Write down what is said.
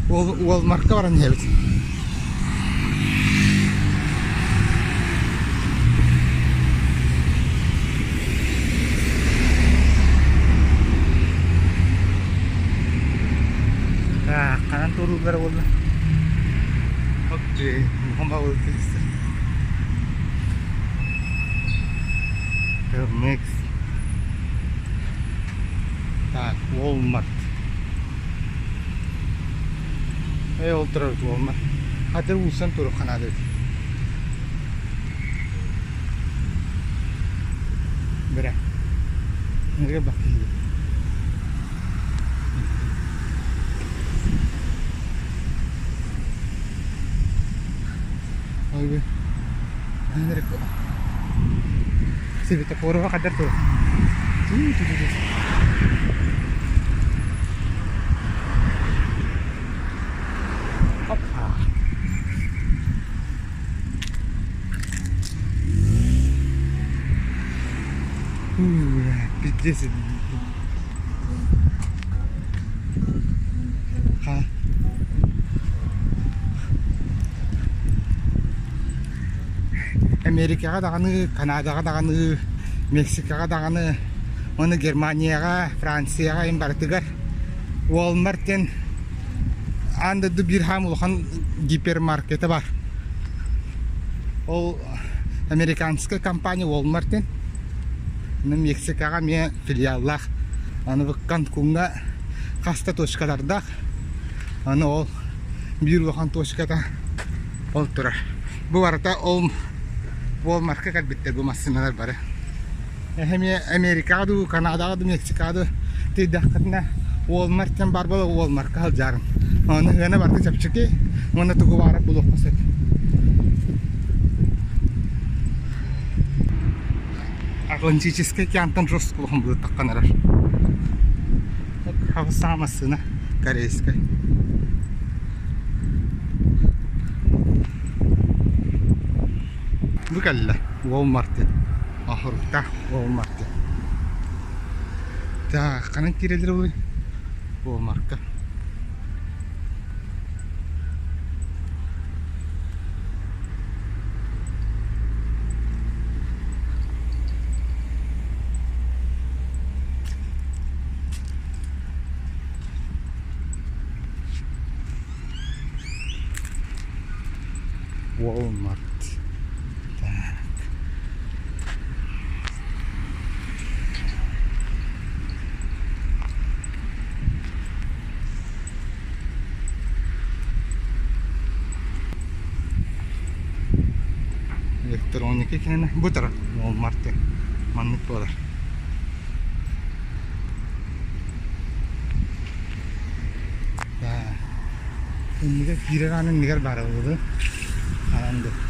Уолмарка баран иһэбит. Ханан турууллара буолла? Микс. Так, Walmart. Э, ол турар Walmart. Хатыр уулсан турук ханаады. Бирэ. Нерге баккы. Светофорга хайдар тур. Опа. Пиздец. Америкаҕа даҕаны, Канадаҕа даҕаны, Мексикаҕа даҕаны уонна Германияҕа, Францияҕа им барытыгар Walmart диэн аан дойду биир хаам улахан гипермаркета бар. Ол американскай компания Walmart диэн Мексикаҕа эмиэ филиаллаах. Аны бу Канкуҥҥа хас да точкалардаах. Аны ол биир улахан точката ол турар. Бу барыта ол Walmart-ка кэлбиттэр бу массыыналар бары. Эмиэ Америкаҕа дуу, Канадаҕа дуу, Мексикаҕа дуу тиийдэххитинэ Walmart диэн баар буолар, Walmart-ка сылдьаарыҥ. Ону сыана барыта чэпчэки уонна тугу баҕарар булуохха сөп. Атлантическай океантан жестко улахан былыттаххан эрэр. Хабысаҕа массыына корейскай. Бу кэллэ Walmart Оһуруктаах Walmart Так, ханан киирэллэр буолуй Walmart-ка? Walmart. Так. Электроника кэннэ бу турар Walmart маннык буолар. Иннигэр киирэр аан иннигэр баара буолуо. Анан да.